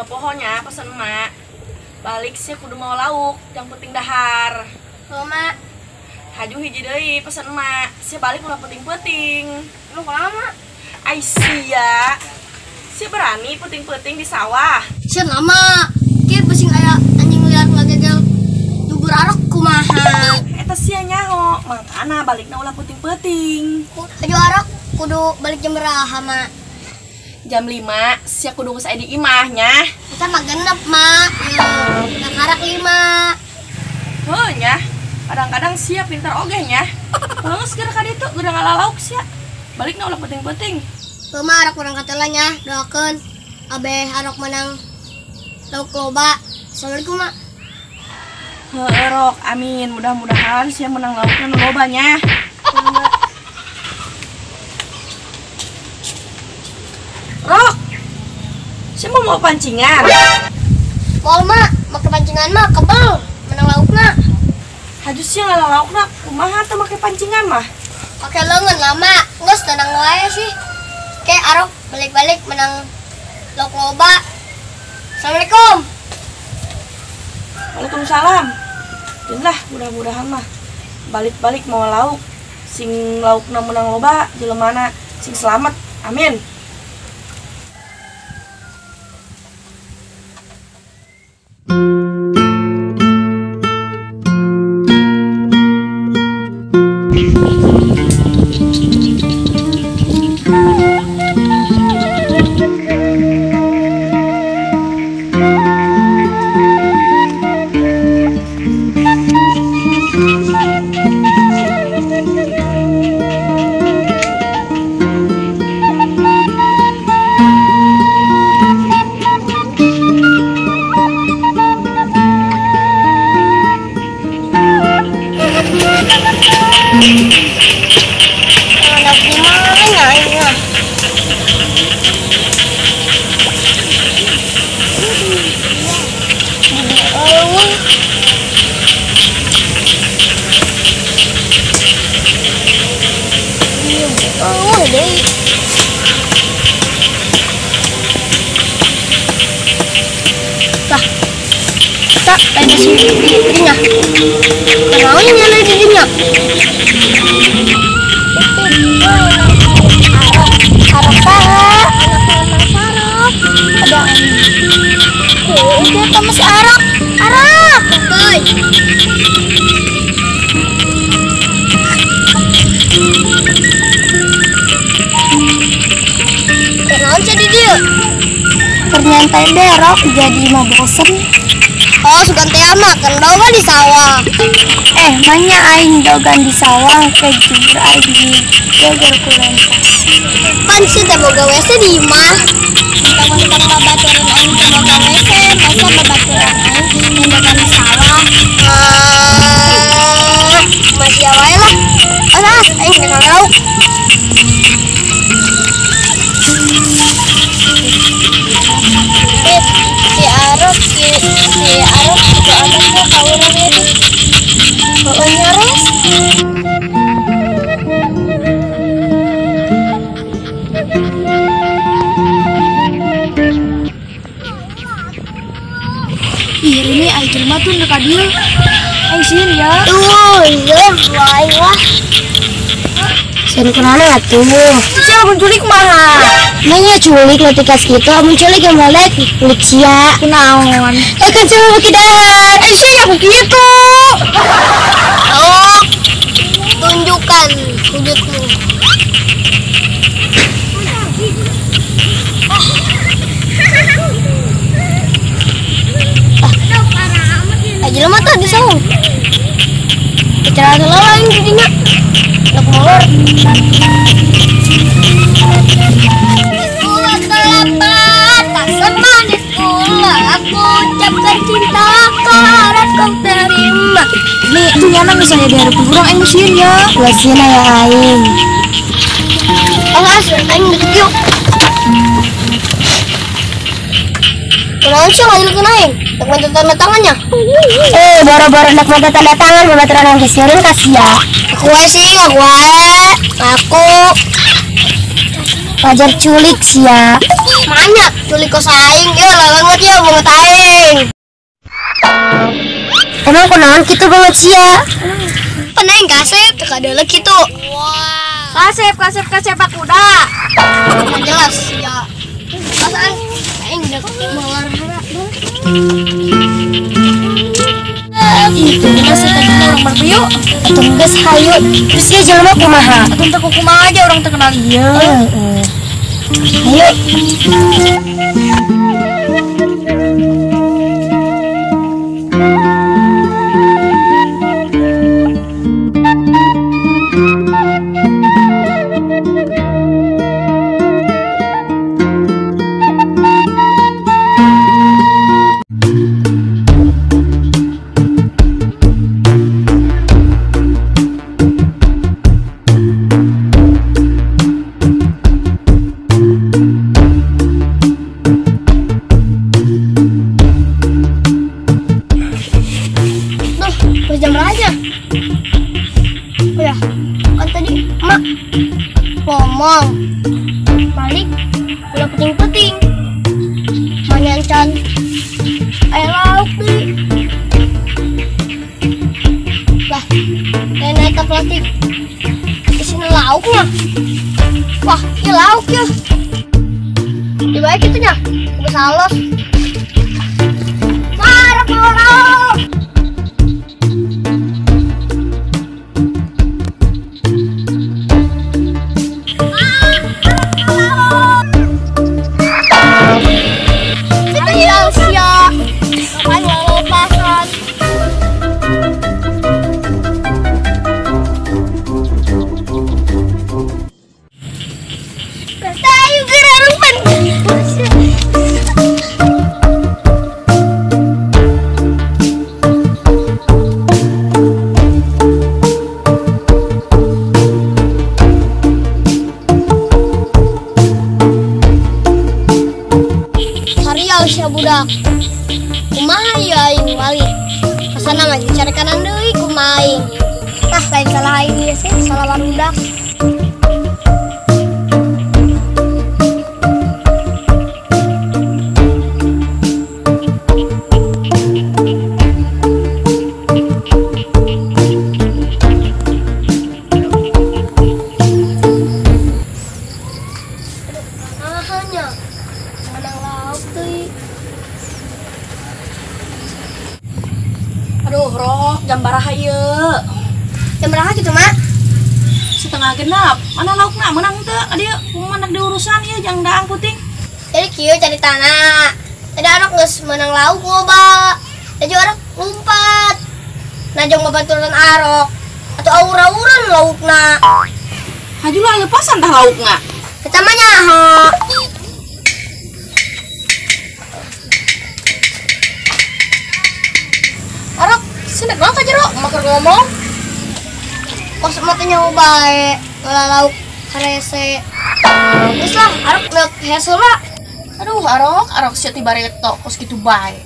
Ulah pohonya pesen emak. Balik sia kudu mau lauk, yang penting dahar. Heuh, Mak. Haju hiji deui pesen emak. Sia balik ulah penting-penting. Lu kumaha, Mak? Ai sia. Sia berani penting-penting di sawah. Sia lama. Kieu pusing aya anjing liar ngagegel dubur arok kumaha. Eta sia nyaho, mangkana balikna ulah penting-penting. Haju arok kudu balik jam beraha, Mak? Jam 5 sia kudu geus aya di imah nya. Eta mah genep, Mak. Kakarak 5. Heuh nya. Kadang-kadang sia pintar oge nya. Geus geura ka ditu geura ngalalauk sia. Balikna ulah penting-penting. Heuh, Mak, arok urang katela nya, doakeun abeh arok menang lauk loba. Assalamualaikum, Mak. Heuh, Rok, amin. Mudah-mudahan sia menang laukna nu loba nya. Rok, sia mau pancingan? Moal, Mak, make pancingan mah kebel menang laukna. Haju sia ngalalaukna kumaha teh make pancingan mah? Pake leungeun lah, Mak. Geus tenang wae sih. Ke arok balik-balik menang lauk loba. Assalamualaikum. Waalaikumsalam. Lah, mudah-mudahan mah balik-balik mau lauk sing laukna menang loba jelemana sing selamat. Amin. Tak, ada si dirinya. Kenapa nyala dirinya? Arok, arok, ada. Oh, kita masih arok, arok. Boy. Kenapa jadi dia? Ternyata deh, Rok jadi mah bosen. Oh, sugan teh mah kan bawa di sawah. Manya aing dogan di sawah ke jubur aing di geger ku lenta. Pan sih teh boga WC di imah. Mentang-mentang babaturan aing teh boga WC, masa babaturan aing ngendogan di sawah. Masih wae lah. Ah, aing rek lauk. Si Arok si Arok itu anaknya kawuran itu. Pokoknya res. Ih, ini aing jelema tuh ndek ka dieu. Aing sieun ya. Tuh, iya, wae wah. Sieun kunaon atuh? Sia mun culik kumaha? Nanya culik latikas kitu, mun culik yang balik kulik sia. Kunaon? Kan sia mah dahar. Eh, sia nya kitu. Oh, tunjukkan wujudmu. Aja mata di saung. Bicara lain jadinya. Nak molor. Gula kelapa tak semanis gula, aku ucapkan cinta harap kau terima. Nih, itu nyana misalnya di hareup urang aing sieun ya. Ulah sieun aya aing. Awas, aing deket yuk. Kunaon sih ngajilkeun aing? Nak minta tanda tangannya. Boro-boro nak minta tanda tangan, babaturan aing sieun ka sia. Aku wae sih, aku wae. Aku Wajar culik sia. Manya culik kos aing ieu leungeut ieu beungeut aing. Emang kunaon kitu beungeut sia? Pan aing kasep teu kadeuleu kitu. Kasep kasep kasep kuda. Jelas ya. Pas aing dek mawar hara. Itu masih tadi orang berpiu. Atuh geus hayu. Terus ieu jelema kumaha? Atuh teu kumaha aja orang teu kenal ieu. Ayo. Jam berapa aja? Oh ya, kan tadi emak ngomong balik udah peting-peting manyancan air lauk beli lah kayak naik ke plastik isinya lauknya. Wah, ini lauk ya dibaik itunya udah salos marah mau lauk. Sia budak kumaha ieu aing balik kasana mah cari kanan deui kumaha aing. Tah lain salah aing ieu sih, salah barudak. Hanya menang lauk deui. Aduh, Rok, jam baraha ieu? Jam baraha kitu, Mak? 5:30. Mana laukna menang teu? Adieu, kumaha nak diurusan ieu jang daang puting. Jadi kieu caritana. Tadi anak geus menang lauk loba. Jadi anak lompat. Nah, jang babaturan arok. Atau aur-auran laukna. Haju lah lepasan tah laukna. Eta mah nyaho. Arok, sini naon ka jero? Mak keur ngomong. Kos mah teh nyaho bae, ngala lauk harese. Geus lah, arok neuk hese lah. Aduh, arok, arok sia ti bareto kos kitu bae.